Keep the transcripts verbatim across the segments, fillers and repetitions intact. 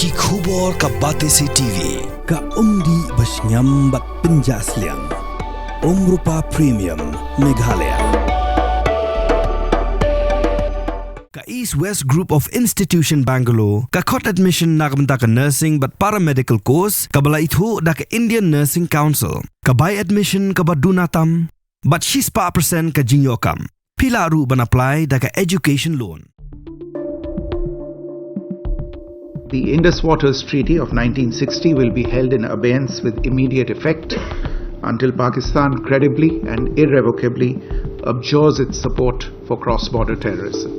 Ki khubor ka Batesi T V, ka umdih ba shngiam bad pynjah sliang. Umrupa Premium, Meghalaya. Ka East West Group of Institution Bangalore, ka khot admission na ka bynta ka nursing bad paramedical course, kaba la ithuh da ka Indian Nursing Council, ka bai admission kaba duna tam, bad shispah percent ka jingïoh kam. Phi lah ruh ban apply da ka education loan. The Indus Waters Treaty of nineteen sixty will be held in abeyance with immediate effect until Pakistan credibly and irrevocably abjures its support for cross-border terrorism.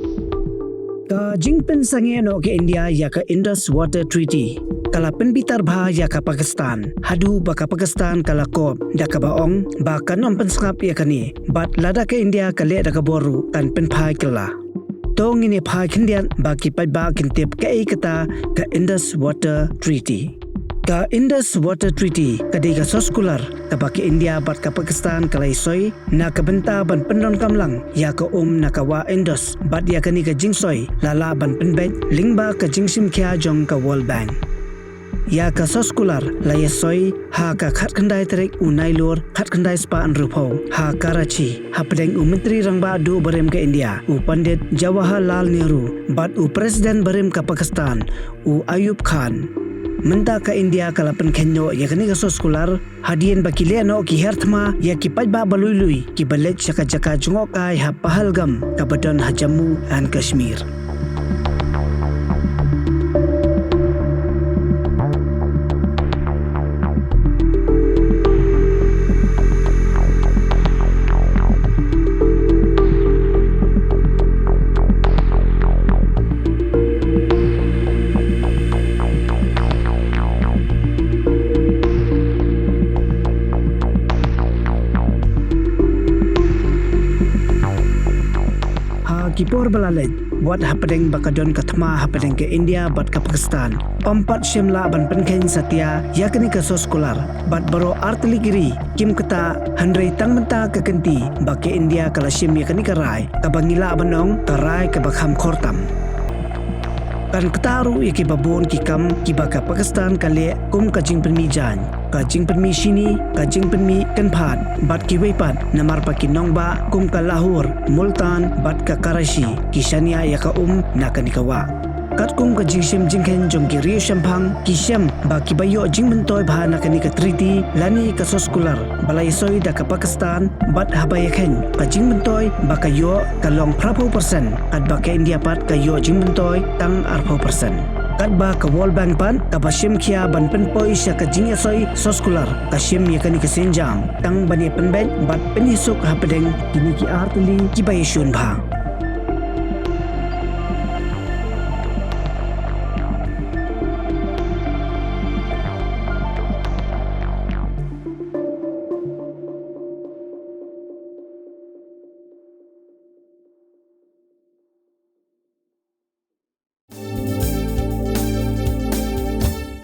Ka jingpynsangeh noh ka India ïa ka Indus Water Treaty ka la pynbitar bha ïa ka Pakistan, haduh ba ka Pakistan ka la kob da kaba ong ba kan ym pynsngap ïa kane, bad lada ka India ka leh da ka bor ruh kan pynphai kylla. To ngin ïa phai khyndiat ba ki paidbah kin tip kaei kata ka Indus Water Treaty. Ka Indus Water Treaty ka dei ka soskular kaba ka India bad ka Pakistan ka la ïasoi na ka bynta ban pyndonkam lang ïa ka um na ka wah Indus, bad ïa kane ka jingsoi la lah ban pynbeit lyngba ka jingshim khia jong ka World Bank. Ïa ka soskular la ïasoi ha ka khatkhyndai tarik u Nailur khatkhyndai spah hynriewphew ha Karachi, hapdeng u Myntri Rangbah Duh barim ka India, u Pandit Jawaharlal Nehru, bad u President barim ka Pakistan, u Ayub Khan. Mynta ka India ka la pynkheiñ noh ïa kane ka soskular hadien ba ki leh noh ki her thma ïa ki paidbah ba lui lui kiba leit sha ka jaka jngohkai ha Pahalgam kaba don ha Jammu and Kashmir. Ha ki por ba la leit, wat hapdeng ba ka don ka thma hapdeng ka India bad ka Pakistan, ym pat shym lah ban pynkheiñ satia ïa kane ka soskular, bad baroh artylli ki ri kim ktah, hynrei tang mynta ka kynti ba ka India ka la shim ïa kane ka rai, kaba ngi lah ban ong ka rai kaba kham khor tam. Kan ktah ruh ïa kiba bun ki kam kiba ka Pakistan ka leh, kum ka jingpynmih jaiñ, ka jingpynmih shini, ka jingpynmih kynphad bad kiwei pat, namar ba ki nongbah kum ka Lahore, Multan bad ka Karachi ki shaniah ïa ka um na kane ka wah. Katkum ka jingshim jingkheiñ jong ki riewshemphang, ki shem ba kiba ïoh jingmyntoi bha na kane ka treaty lane ka soskular ba la ïasoi da ka Pakistan, bad haba ïakheiñ, ka jingmyntoi ba ka ïoh ka long phraphew percent, katba ka India pat ka ïoh jingmyntoi tang arphew percent. Katba ka World Bank pat kaba shim khia ban pynpoi sha ka jingïasoi soskular, ka shim ïa kane ka sienjam tang ban ïa pynbeit bad pynïasuk hapdeng kine ki artylli kiba ïashun bha.